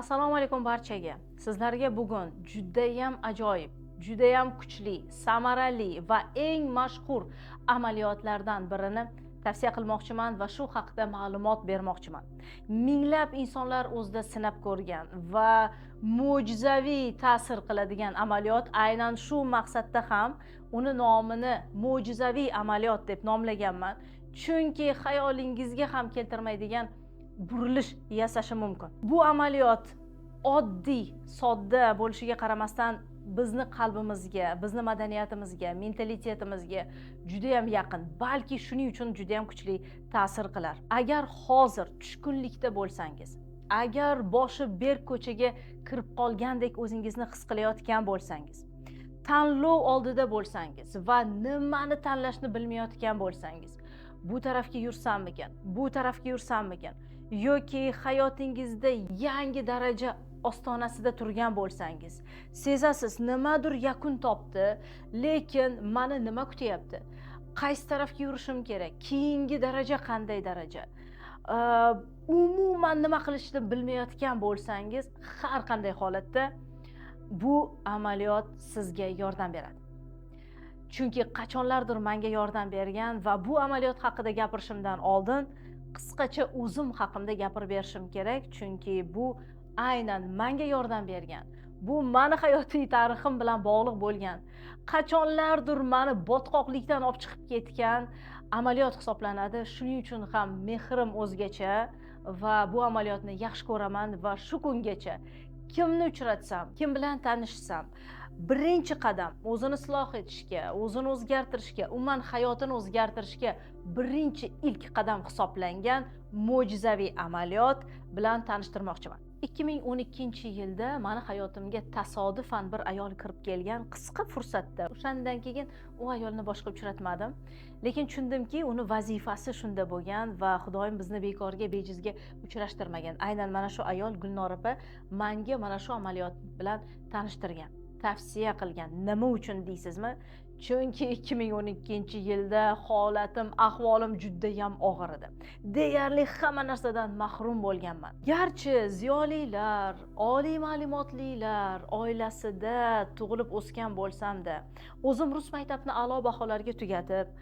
Assalomu alaykum barchaga. Sizlarga bugun judayam ajoyib, judayam kuchli, samarali va eng mashhur amaliyotlardan birini tavsiya qilmoqchiman va shu haqida ma'lumot bermoqchiman. Minglab insonlar o'zida sinab ko'rgan va mo'jizaviy ta'sir qiladigan amaliyot. Aynan shu maqsadda ham uni nomini mo'jizaviy amaliyot deb nomlaganman, chunki xayolingizga ham keltirmaydigan burilish yasashi mumkin. Bu amaliyot oddiy, sodda bo'lishiga qaramasdan, bizni qalbimizga, bizni madaniyatimizga, mentalitetimizga judayam yaqin, balki shuning uchun judayam kuchli ta'sir qilar. Agar hozir tushkunlikda bo'lsangiz, agar boshi berk ko'chaga kirib qolgandek o'zingizni his qilayotgan bo'lsangiz, tanlov oldida bo'lsangiz va nimani tanlashni bilmayotgan bo'lsangiz, bu tarafga yursammikan, bu tarafga yursammikan, yoki hayotingizda yangi daraja ostonasida turgan bo'lsangiz, sezasiz, nimadir yakun topdi, lekin mani nima kutyapti, qaysi tarafga yurishim kerak, keyingi daraja qanday daraja, umuman nima qilishni bilmayotgan bo'lsangiz, har qanday holatda bu amaliyot sizga yordam beradi, chunki qachonlardir menga yordam bergan. Va bu amaliyot haqida gapirishimdan oldin qisqacha o'zim haqimda gapirib berishim kerak, chunki bu aynan menga yordam bergan, bu mani hayotiy tarixim bilan bog'liq bo'lgan, qachonlardir mani botqoqlikdan olib chiqib ketgan amaliyot hisoblanadi. Shuning uchun ham mehrim o'zgacha va bu amaliyotni yaxshi ko'raman va shu kungacha kimni uchratsam, kim bilan tanishsam, birinchi qadam o'zini isloh etishga, o'zini o'zgartirishga, umuman hayotini o'zgartirishga birinchi ilk qadam hisoblangan mo'jizaviy amaliyot bilan tanishtirmoqchiman. 2012-yilda mani hayotimga tasodifan bir ayol kirib kelgan, qisqa fursatda. O'shandan keyin u ayolni boshqa uchratmadim, lekin tushundimki, uni vazifasi shunda bo'lgan va Xudoyim bizni bekorga, bejizga uchrashtirmagan. Aynan mana shu ayol, Gulnora opa manga mana shu amaliyot bilan tanishtirgan, tavsiya qilgan. Nima uchun deysizmi? Chunki 2012-yilda holatim, ahvolim judayam og'ir edi, deyarli hamma narsadan mahrum bo'lganman. Garchi ziyolilar, oliy ma'lumotlilar oilasida tug'ilib o'sgan bo'lsamda, o'zim rus maktabini a'lo baholarga tugatib,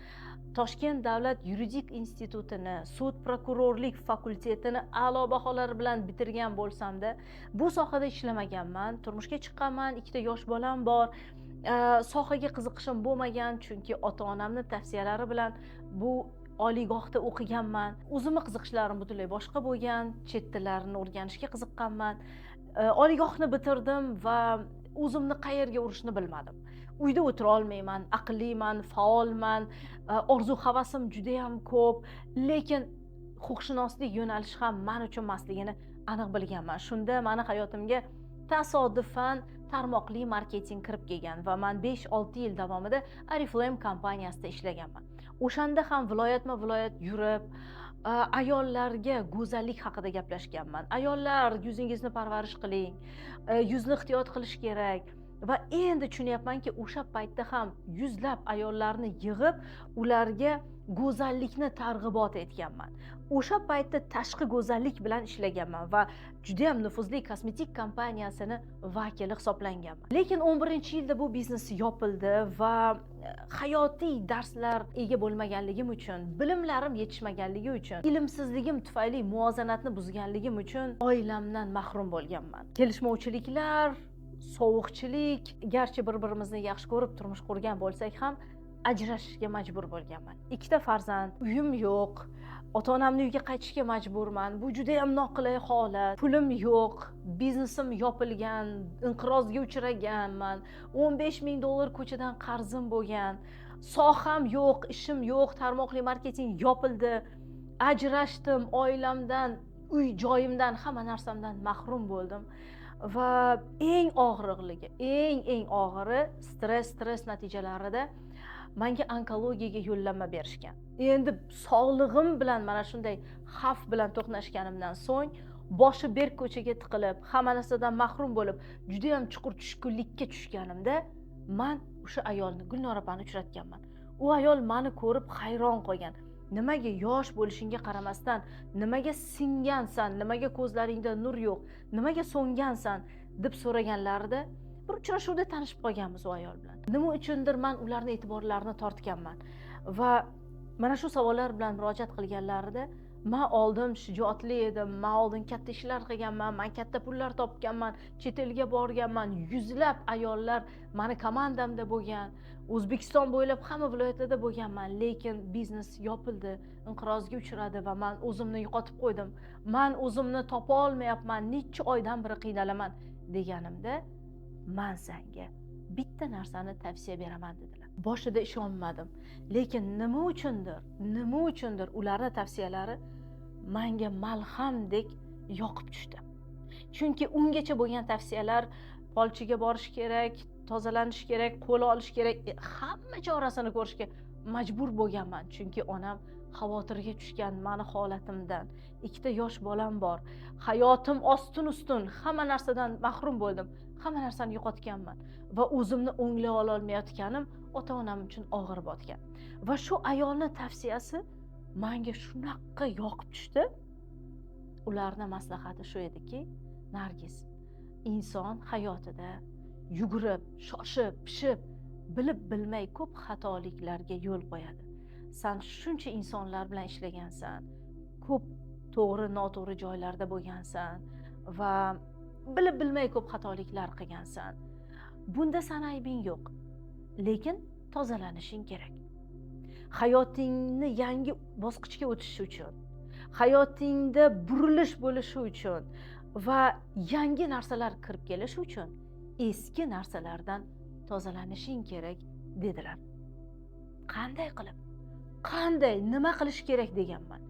Toshkent davlat yuridik institutini sud prokurorlik fakultetini a'lo baholar bilan bitirgan bo'lsamda, bu sohada ishlamaganman. Turmushga chiqqanman, ikkita yosh bolam bor. Sohaga qiziqishim bo'lmagan, chunki ota onamni tavsiyalari bilan bu oliygohda o'qiganman. O'zimni qiziqishlarim butunlay boshqa bo'lgan, chet tillarini o'rganishga qiziqqanman. Oliygohni bitirdim va o'zimni qayerga urishni bilmadim. Uyda o'tira olmayman, aqlliman, faolman, orzu havasim judayam ko'p, lekin huquqshunoslik yo'nalishi ham man uchun emasligini aniq bilganman. Shunda mani hayotimga tasodifan tarmoqli marketing kirib kelgan va man 5-6 yil davomida Oriflame kompaniyasida ishlaganman. O'shanda ham viloyatma viloyat yurib, ayollarga go'zallik haqida gaplashganman: ayollar, yuzingizni parvarish qiling, yuzni ehtiyot qilish kerak. Va endi tushunyapmanki, o'sha paytda ham yuzlab ayollarni yig'ib, ularga go'zallikni targ'ibot etganman. O'sha paytda tashqi go'zallik bilan ishlaganman va judayam nufuzli kosmetik kompaniyasini vakili hisoblanganman. Lekin 11-yilda bu biznes yopildi va hayotiy darslar ega bo'lmaganligim uchun, bilimlarim yetishmaganligi uchun, ilmsizligim tufayli muvozanatni buzganligim uchun oilamdan mahrum bo'lganman. Kelishmovchiliklar, sovuqchilik, garchi bir birimizni yaxshi ko'rib turmush qurgan bo'lsak ham, ajrashishga majbur bo'lganman. Ikkita farzand, uyim yo'q, ota onamni uyiga qaytishga majburman. Bu judayam noqulay holat. Pulim yo'q, biznesim yopilgan, inqirozga uchraganman, 15 000 dollar ko'chadan qarzim bo'lgan, soham yo'q, ishim yo'q, tarmoqli marketing yopildi, ajrashdim, oilamdan, uy joyimdan, hamma narsamdan mahrum bo'ldim. Va eng og'riqligi, eng eng og'iri stress. Stress natijalarida manga onkologiyaga yo'llanma berishgan. Endi sog'lig'im bilan mana shunday xavf bilan to'qnashganimdan so'ng, boshi berk ko'chaga tiqilib, hamma narsadan mahrum bo'lib, judayam chuqur tushkunlikka tushganimda man o'sha ayolni, Gulnora opani uchratganman. U ayol mani ko'rib hayron qolgan. Nimaga yosh bo'lishingga qaramasdan, nimaga singansan, nimaga ko'zlaringda nur yo'q, nimaga so'ngansan deb so'raganlarida bir uchrashuvda tanishib qolganmiz u ayol bilan. Nima uchundir man ularni e'tiborlarini tortganman va mana shu savollar bilan murojaat qilganlarida man oldin shijoatli edim, man oldin katta ishlar qilganman, man katta pullar topganman, chet elga borganman, yuzlab ayollar mani komandamda bo'lgan, O'zbekiston bo'ylab hamma viloyatlarda bo'lganman, lekin biznes yopildi, inqirozga uchradi va man o'zimni yo'qotib qo'ydim. Man o'zimni topa olmayapman, necha oydan beri qiynalaman deganimda, man senga bitta narsani tavsiya beraman dedilar. Boshida ishonmadim, lekin nima uchundir ularning tavsiyalari menga malhamdek yoqib tushdi. Chunki ungacha bo'lgan tavsiyalar polchiga borish kerak, tozalanish kerak, qo'l olish kerak, hamma chorasini ko'rishga majbur bo'lganman. Chunki onam xavotirga tushgan mani holatimdan. 2 yosh bolam bor. Hayotim ostin-ustun, hamma narsadan mahrum bo'ldim. Hamma narsani yo'qotganman va o'zimni o'nglay olmayotganim ota-onam uchun og'ir botgan. Va shu ayolning tavsiyasi menga shunaqa yoqib tushdi. Ularning maslahati shu ediki, Nargiz, inson hayotida yugurib, shoshib, pishib, bilib bilmay ko'p xatoliklarga yo'l qo'yadi. San shuncha insonlar bilan ishlagansan, ko'p to'g'ri, noto'g'ri joylarda bo'lgansan va bilib bilmay ko'p xatoliklar qilgansan. Bunda san aybing yo'q, lekin tozalanishing kerak. Hayotingni yangi bosqichga o'tishi uchun, hayotingda burilish bo'lishi uchun va yangi narsalar kirib kelishi uchun eski narsalardan tozalanishing kerak dedilar. Qanday qilib? Qanday, nima qilish kerak deganman.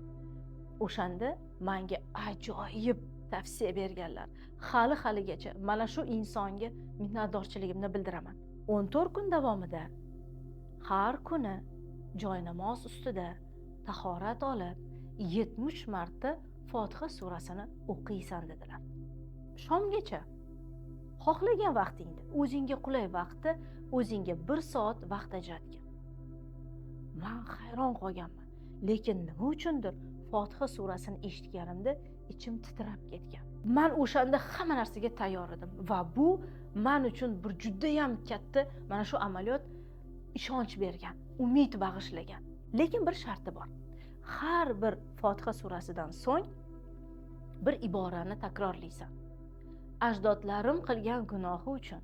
O'shanda menga ajoyib tavsiya berganlar. Hali-haligacha mana shu insonga minnatdorchiligimni bildiraman. 14 kun davomida har kuni joy namoz ustida tahorat olib 70 marta Fotiha surasini o'qiysan dedilar. Shomgacha xohlagan vaqtingda, o'zingga qulay vaqtda o'zingga 1 soat vaqt ajratgin. Men hayron qolganman. Lekin nima uchundir Fotiha surasini eshitganimda ichim titrab ketgan. Men o'shanda hamma narsaga tayyor edim va bu men uchun bir juda ham katta mana shu amaliyot ishonch bergan, umid bag'ishlagan. Lekin bir sharti bor. Har bir Fotiha surasidan so'ng bir iborani takrorlaysan. Ajdodlarim qilgan gunohi uchun,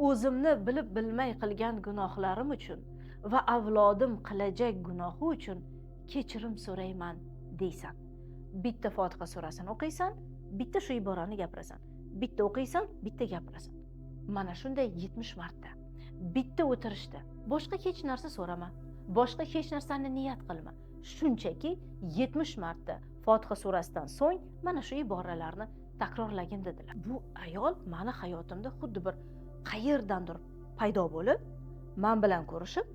o'zimni bilib bilmay qilgan gunohlarim uchun va avlodim qilajak gunohi uchun kechirim so'rayman deysan. Bitta Fotiha surasini o'qiysan, bitta shu iborani gapirasan. Bitta o'qiysan, bitta gapirasan. Mana shunday 70 marta. Bitta o'tirishda. Boshqa hech narsa so'rama, boshqa hech narsani niyat qilma. Shunchaki 70 marta Fotiha surasidan so'ng mana shu iboralarni takrorlagin dedilar. Bu ayol meni hayotimda xuddi bir qayerdandir paydo bo'lib, men bilan ko'rishib,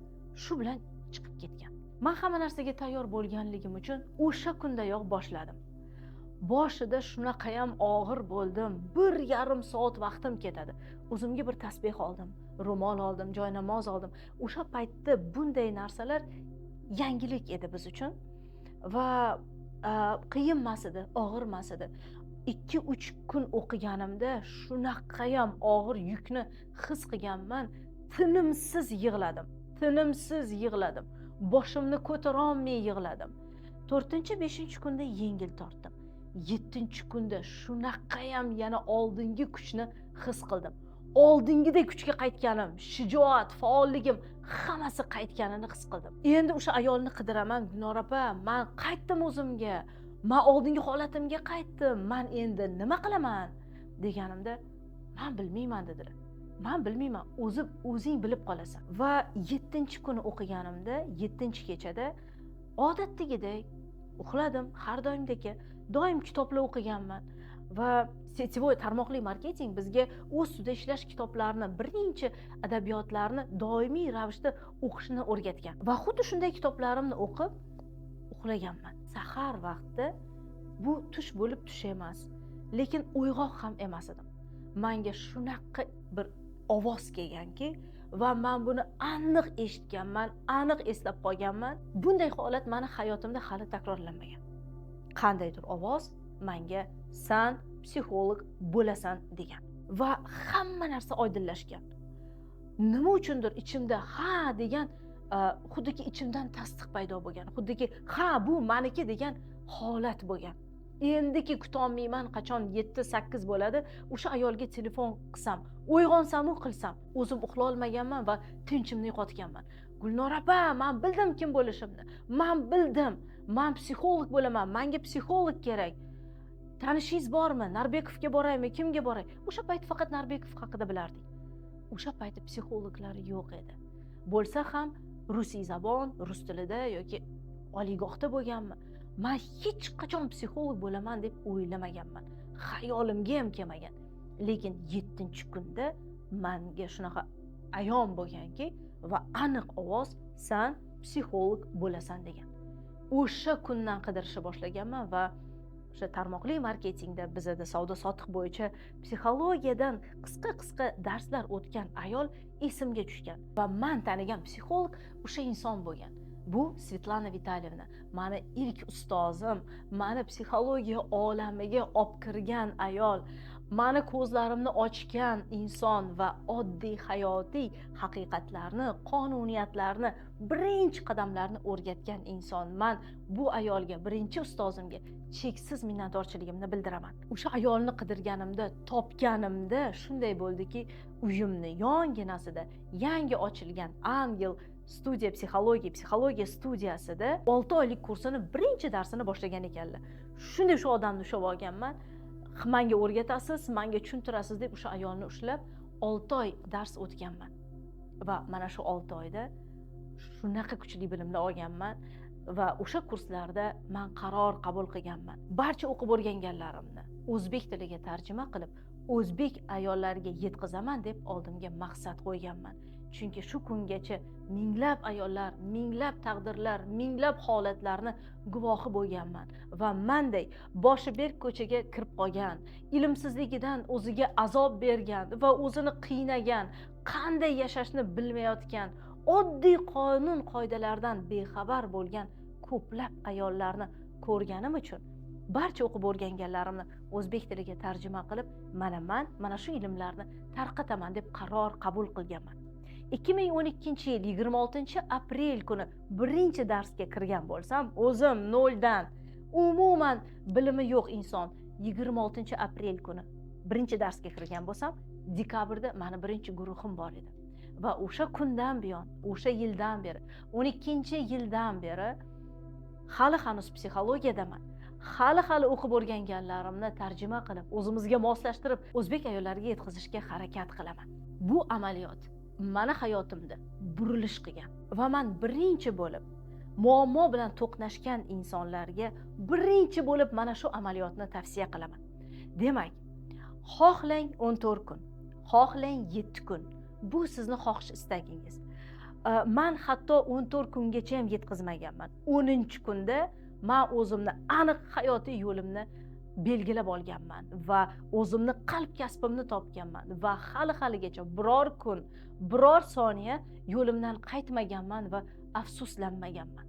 shu bilan chiqib ketgan. Men hamma narsaga tayyor bo'lganligim uchun o'sha kundayoq boshladim. Boshida shunaqa ham og'ir bo'ldim. 1,5 soat vaqtim ketadi. O'zimga bir tasbeh oldim, ro'mol oldim, joy namoz oldim. O'sha paytda bunday narsalar yangilik edi biz uchun va qiyin emas edi, og'ir emas edi. 2-3 kun o'qiganimda shunaqa ham og'ir yukni his qilganman. Tinimsiz yig'ladim. Tinimsiz yig'ladim. Boshimni ko'tara olmay yig'ladim. 4-5 kunda yengil tortdim. 7-kunda shunaqa ham yana oldingi kuchni his qildim. Oldingidek kuchga qaytganim, shijoat, faolligim hammasi qaytganini his qildim. Endi o'sha ayolni qidiraman, Gulnora opa, men qaytdim o'zimga. Men oldingi holatimga qaytdim. Men endi nima qilaman deganimda, men bilmayman dedilar. Men bilmayman, o'zing bilib qolasan. Va 7-kuni o'qiganimda, 7-kechada odatdagidek uxladim, har doimdagi, doim kitoblar o'qiganman. Va сетевой tarmoqli marketing bizga o'z ustida ishlash kitoblarini, bir necha adabiyotlarni doimiy ravishda o'qishni o'rgatgan. Va xuddi shunday kitoblarimni o'qib uxlaganman. Sahar vaqtda bu tush bo'lib tush emas, lekin uyg'oq ham emas edim. Menga shunaqa bir ovoz kelganki, Va men buni aniq eshitganman, aniq eslab qolganman. Bunday holat meni hayotimda hali takrorlanmagan. Qandaydir ovoz menga san psixolog bo'lasan degan va hamma narsa oydinlashgan. Nima uchundir ichimda ha degan, xuddiki ichimdan tasdiq paydo bo'lgan, xuddiki ha bu meniki degan holat bo'lgan. Endiki kutolmayman qachon 7-8 bo'ladi, o'sha ayolga telefon qilsam, uyg'onsam-u qilsam, o'zim uxlolmaganman va tinchimni yo'qotganman. Gulnora opa, men bildim kim bo'lishimni, men bildim, men psixolog bo'laman, menga psixolog kerak. Tanishingiz bormi? Narbekovga boraymi? Kimga boray? O'sha payt faqat Narbekov haqida bilardik. O'sha paytda psixologlar yo'q edi. Bo'lsa ham rusiy zabon, rus tilida yoki oliygohda bo'lganmi? Men hech qachon psixolog bo'laman deb o'ylamaganman. Xayolimga ham kelmagan. Lekin 7-kunda menga shunaqa ayon bo'lganki va aniq ovoz san psixolog bo'lasan degan. O'sha kundan qidirishni boshlaganman va o'sha tarmoqli marketingda bizada savdo sotiq bo'yicha psixologiyadan qisqa-qisqa darslar o'tgan ayol esimga tushgan va men tanigan psixolog o'sha inson bo'lgan. Bu Svetlana Vitalyevna, meni ilk ustozim, meni psixologiya olamiga olib kirgan ayol, meni ko'zlarimni ochgan inson va oddiy hayotiy haqiqatlarni, qonuniyatlarni, birinchi qadamlarni o'rgatgan inson. Men bu ayolga, birinchi ustozimga cheksiz minnatdorchiligimni bildiraman. O'sha ayolni qidirganimda, topganimda shunday bo'ldiki, uyimni yonginasida yangi ochilgan Angel studiya psixologiya studiyasida 6 oylik kursini birinchi darsini boshlagan ekanlar. Shunday shu odamni ushlab olganman. Menga o'rgatasiz, menga tushuntirasiz deb o'sha ayolni ushlab 6 oy dars o'tganman. Va mana shu 6 oyda shunaqa kuchli bilimlar olganman va o'sha kurslarda men qaror qabul qilganman. Barcha o'qib o'rganganlarimni o'zbek tiliga tarjima qilib, o'zbek ayollariga yetkazaman deb oldimga maqsad qo'yganman. Chunki shu kungacha minglab ayollar, minglab taqdirlar, minglab holatlarni guvohi bo'lganman va manday boshi berk ko'chaga kirib qolgan, ilmsizligidan o'ziga azob bergan va o'zini qiynagan, qanday yashashni bilmayotgan, oddiy qonun qoidalardan bexabar bo'lgan ko'plab ayollarni ko'rganim uchun barcha o'qib o'rganganlarimni o'zbek tiliga tarjima qilib, mana man mana shu ilmlarni tarqataman deb qaror qabul qilganman. 2012-yil 26 aprel kuni birinchi darsga kirgan bo'lsam, o'zim noldan, umuman bilimi yo'q inson 26 aprel kuni birinchi darsga kirgan bo'lsam, dekabrda mani birinchi guruhim bor edi. Va o'sha kundan buyon, o'sha yildan beri, 12 yildan beri hali hanuz psixologiyadaman. Hali o'qib o'rganganlarimni tarjima qilib, o'zimizga moslashtirib, o'zbek ayollariga yetkazishga harakat qilaman. Bu amaliyot mani hayotimda burilish qilgan va man birinchi bo'lib muammo bilan to'qnashgan insonlarga birinchi bo'lib mana shu amaliyotni tavsiya qilaman. Demak, xohlang 14 kun, xohlang 7 kun, bu sizni xohish istagingiz. Man hatto 14 kungacha ham yetkazmaganman. 10 kunda man o'zimni aniq hayotiy yo'limni belgilab olganman va o'zimni qalb kasbimni topganman va hali haligacha biror kun, biror soniya yo'limdan qaytmaganman va afsuslanmaganman.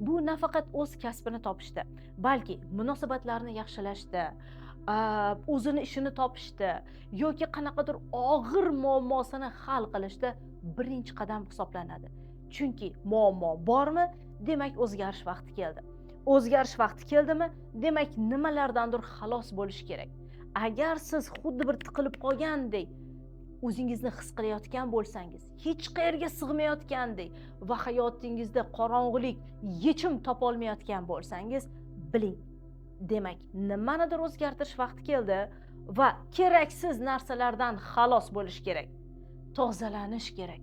Bu nafaqat o'z kasbini topishda, balki munosabatlarni yaxshilashda, o'zini ishini topishda yoki qanaqadir og'ir muammosini hal qilishda birinchi qadam hisoblanadi. Chunki muammo bormi, demak o'zgarish vaqti keldi. O'zgarish vaqti keldimi, demak nimalardandir xalos bo'lish kerak. Agar siz xuddi bir tiqilib qolgandek o'zingizni his qilayotgan bo'lsangiz, hech qayerga sig'mayotgandek va hayotingizda qorong'ulik, yechim topolmayotgan bo'lsangiz, biling, demak nimanidir o'zgartirish vaqti keldi va keraksiz narsalardan xalos bo'lish kerak, tozalanish kerak.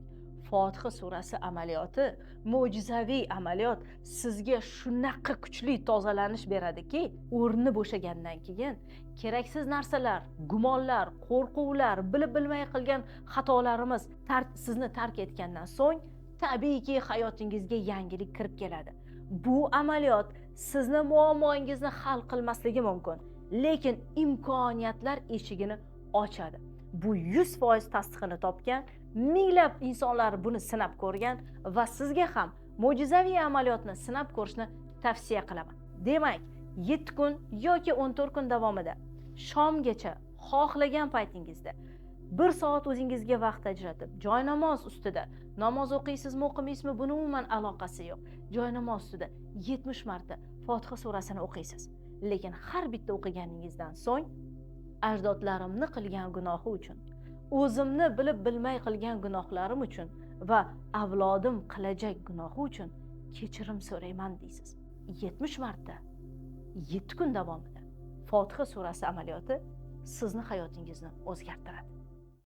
Fotiha surasi amaliyoti, mo'jizaviy amaliyot sizga shunaqa kuchli tozalanish beradiki, o'rni bo'shagandan keyin keraksiz narsalar, gumonlar, qo'rquvlar, bilib bilmay qilgan xatolarimiz sizni tark etgandan so'ng tabiiyki hayotingizga yangilik kirib keladi. Bu amaliyot sizni muammongizni hal qilmasligi mumkin, lekin imkoniyatlar eshigini ochadi. Bu 100% tasdig'ini topgan, minglab insonlar buni sinab ko'rgan va sizga ham mo'jizaviy amaliyotni sinab ko'rishni tavsiya qilaman. Demak, 7 kun yoki 14 kun davomida shomgacha xohlagan paytingizda 1 soat o'zingizga vaqt ajratib, joy namoz ustida, namoz o'qiysizmi, o'qimaysizmi, buni umuman aloqasi yo'q. Joy namoz ustida 70 marta Fotiha surasini o'qiysiz. Lekin har bitta o'qiganingizdan so'ng ajdodlarimni qilgan gunohi uchun, o'zimni bilib bilmay qilgan gunohlarim uchun va avlodim qilajak gunohi uchun kechirim so'rayman deysiz. 70 marta 7 kun davomida Fotiha surasi amaliyoti sizni hayotingizni o'zgartiradi.